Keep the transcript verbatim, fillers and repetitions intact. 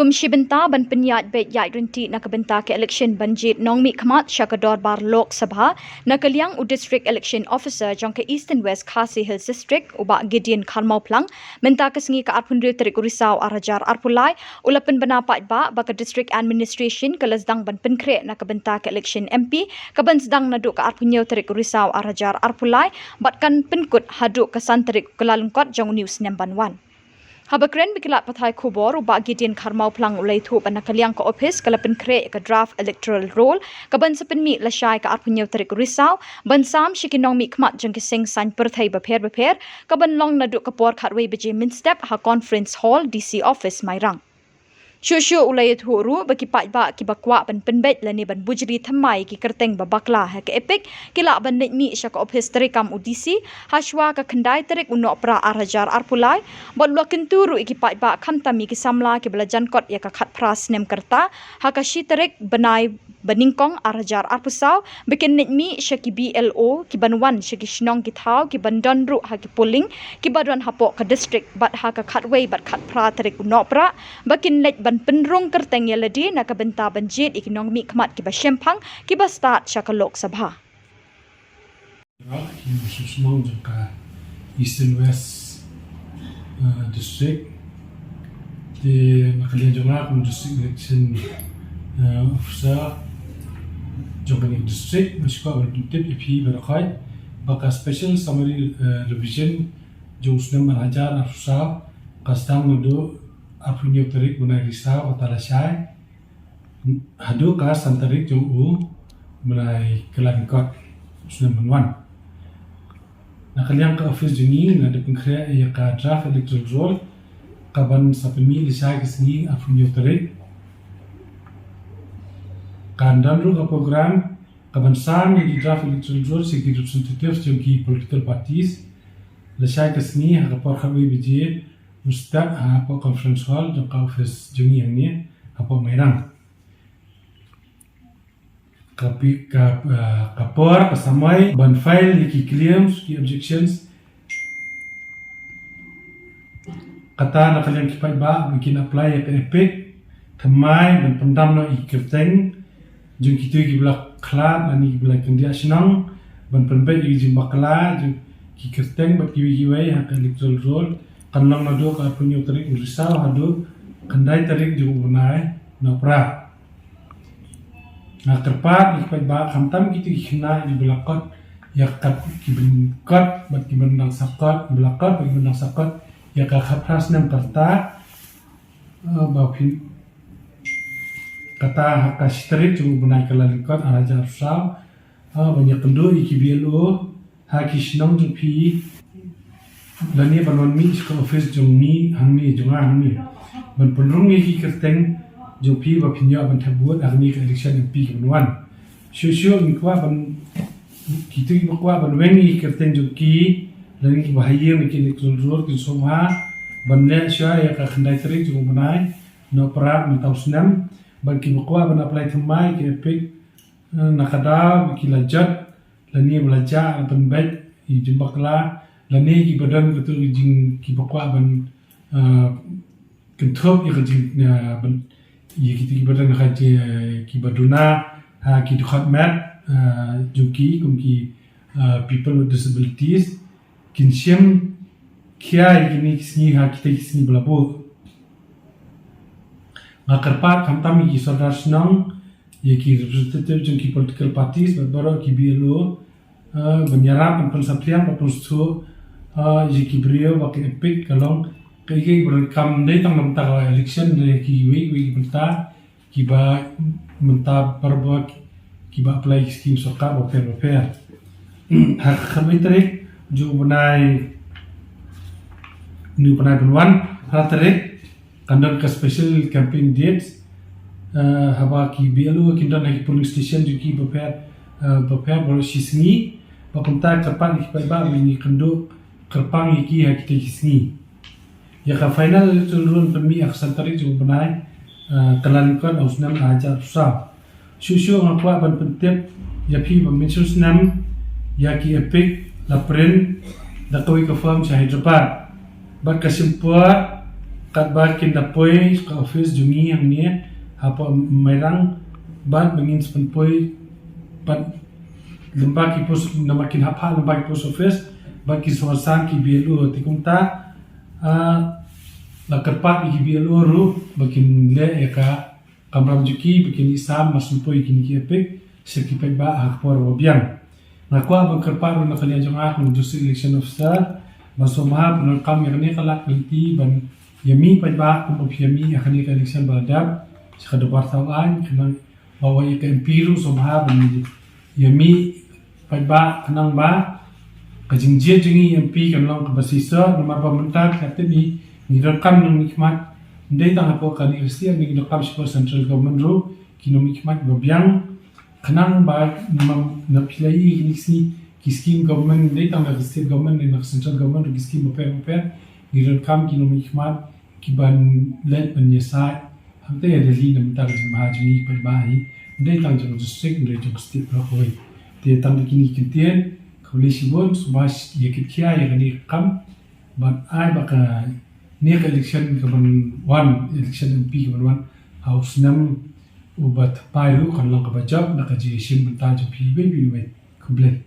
Kum shi bynta ban pynïaid beit ïaid ryntih na ka bynta ka election ban jied nongmihkhmat sha ka dorbar Lok Sabha, na ka liang u District Election Officer jong ka Eastern West Khasi Hills District, u Bah Gideon Kharmawphlang, mynta ka sngi ka arphew hynriew tarik u Risaw ar hajar arphew lai, u la pynbna paidbah ba ka District Administration ka la sdang ban pynkhreh na ka bynta ka election M P, ka ban sdang naduh ka arphew hynñiew tarik u Risaw ar hajar arphew lai, bad kan pynkut haduh ka san tarik u Kyllalyngkot jong une u snem ban wan. Haba kren bad ki lad pathai khubor, u Bah Gideon Kharmawphlang u la ïathuh ba na ka liang ka ophis ka la pynkhreh ka draft electoral roll, ka ban sa pynmih lashai ka arphew hynñiew tarik u Risaw, ban sam sha ki nongmihkhmat jong ki seng saiñ pyrthei bapher bapher, ka ban long naduh ka por khatwei baje mynstep ha Conference Hall, D C Office, Mairang. Shuh shuh u la ïathuh ruh ba ki paidbah kiba kwah ban pynbeit lane ban bujri thymmai ïa ki kyrteng ba bakla ha ka EPIC, ki lah ban leit mih sha ka ophis treikam u D C ha shwa ka khyndai tarik u Nohprah ar hajar arphew lai, bad u la kyntu ruh ïa ki paidbah khamtam ïa ki samla kiba la jan kot ïa ka khatphra snem ka rta ha ka shi tarik bnai ba nyngkong ar hajar arphew saw, ba kin leit mih sha ki B L O ki ban wan sha ki shnong ki thaw ki ban don ruh ha ki polling kiba don hapoh ka district bad ha ka khatwei bad khatphra tarik u Nohprah, ba kin leit ban pynrung kyrteng ïa lade na ka bynta ban jied ïa ki nongmihkhmat kiba shemphang kiba stad sha ka Lok Sabha. Ki shnong jong ka Eastern West, uh, District. Te na ka liang jong nga kum District Election, uh, Officer jong kane ka district, nga sngewbha ban pyntip ïa phi baroh khoit ba ka Special Summary, uh, Revision jong u snem ar hajar arphew saw ka sdang naduh arphew hynñiew tarik u bnai Risaw kata lashai haduh ka san tarik jong u bnai Kyllalyngkot u snem ban wan. Na ka liang ka ophis jong ngi nga dep pynkhreh ïa ka draft electoral roll ka ban sa pynmih lashai ka sngi arphew hynñiew tarik. Kan don ruh ka program ka ban sam ïa ki draft electoral roll sha ki representatives jong ki political parties lashai ka sngi ha ka por khatwei baje mynstep hapoh Conference Hall jong ka ophis jong ngi hangne hapoh Mairang. Ka pi-, ka, ah, ka por, ka samoi ban file ïa ki claims, ki objections. Kata na ka liang ki paidbah ba kin apply ïa ka EPIC thymmai ban pyndam noh ïa ki kyrteng jong kito kiba la khlad lane kiba la kyndiah shnong, ban pynbeit ïa ki jingbakla jong ki kyrteng bad kiwei kiwei ha ka electoral roll. Kan long naduh ka arphew hynñiew tarik u Risaw haduh khyndai tarik jong u bnai Nohprah. Nga kyrpad ïa ki paidbah khamtam kito ki khynnah kiba la kot ïa ka, kiba kot bad kiba dang sa kot, kiba la kot bad kiba dang sa kot ïa ka khatphra snem ka rta, eh, ba phin, kata ha ka shi tarik jong u bnai Kyllalyngkot ar hajar arphew saw, eh, ban ïakynduh ïa ki B L O ha ki shnong jong phi lane ban wan mih sha ka ophis jong ngi hangne, jong nga hangne, ban pynrung ïa ki kyrteng jong phi ba phin ïoh ban thep vote ha kane ka election M P ka ban wan. Shuh shuh ngi kwah ban, kito kiba kwah ban weng ïa ki kyrteng jong ki lane kiba ha ïing ïa ki electoral roll kin sngewbha ban leh shuwa ïa ka khyndai tarik jong u bnai Nohprah mynta u snem, bad kiba kwah ban apply thymmai ïa ka EPIC, eh, na ka daw ba ki la jot lane ba la jah ban pynbeit ïa ki jingbakla lane kiba don kato ki jing, kiba kwah ban, eh, kynthup ïa ka jing, eh, ban, ïa kito kiba don ha ka jing, eh, kiba duna ha ki dkhot met, eh, jong ki kum ki, eh, people with disabilities, kin shim khia ïa kine ki sngi ha kita ki sngi ba la buh. Nga kyrpad khamtam ïa ki sordar shnong, ïa ki representative jong ki political parties bad baroh ki B L O, eh, ban ïarap ban pynsaphriang ban pynsngewthuh, eh, ïa ki briew ba ka EPIC ka long kaei kaei ba donkam, ym dei tang na bynta ka election, hynrei kiwei kiwei ki bynta kiba mynta baroh kiba apply ki skim sorkar bapher bapher. Ha ka khatwei tarik jong u bnai, une u bnai ban wan, phra tarik, kan don ka special campaign dates, eh, haba ki B L O kin don ha ki polling station jong ki bapher, eh, bapher baroh shi sngi. Bad kumta kyrpad ïa ki paidbah ba ngin ïakynduh kyrpang ïa ki ha kita ki sngi. Ïa ka final electoral roll pynmih ha ka san tarik jong u bnai, eh, Kyllalyngkot ha u snem ar hajar arphew saw. Shuh shuh nga kwah ban pyntip ïa phi ba mynshem snem ïa ki EPIC la print da kawei ka firm sha Hyderabad. Bad ka shim por Katba kin da poi ka office jong ngi hangne hapoh Mairang, bad ba ngin sa pynpoi bad lem bad ki post, namar kin hap ha lem bad ki post office, bad kin sa wan sam ki B L O. Te kumta, ah, la kyrpad ïa ki B L O ruh ba kin leh ïa ka kamram jong ki ba kin ïa sam, ba sngewthuh ïa kine ki EPIC sha ki paidbah ha ka por ba biang. Nga kwah ban kyrpad ruh na ka liang jong nga kum District Election Officer ban sngewbha pyndonkam ïa kane ka lad ka lynti ban ïa mih paidbah kumba phi ïa mih ha kane ka election ba la dep sha ka dorbar thaw aiñ, khnang ba wat ïa ka M P ruh sngewbha ban ïa mih paidbah, khnang ba ka jingjied jong ngi M P kan long kaba shisha. Namar ba mynta ka tip ngi, ngi donkam nongmihkhmat, ym dei tang hapoh kane ka state, ngi donkam shapoh central government ruh ki nongmihkhmat ba biang, khnang ba na, na phi la ïohi kine ki sngi, ki scheme government, ym dei tang na ka state government, na ka central government ruh ki scheme bapher bapher, ngi donkam ki nongmihkhmat ki ban leit ban ïasaid hangta ha Delhi na bynta ka jingbha jong ngi paidbah hi, ym dei tang jong district, ym dei jong state baroh kawei. Te tang da kine ki kyntien, khublei shibun, sngewbha ïa kit khia ïa kane ka kam, bad ai ba kane ka election kaban wan, election M P kaban wan ha u snem uba thymmai ruh kan long kaba jop na ka jingïashim bynta jong phi iwei pa iwei. Khublei.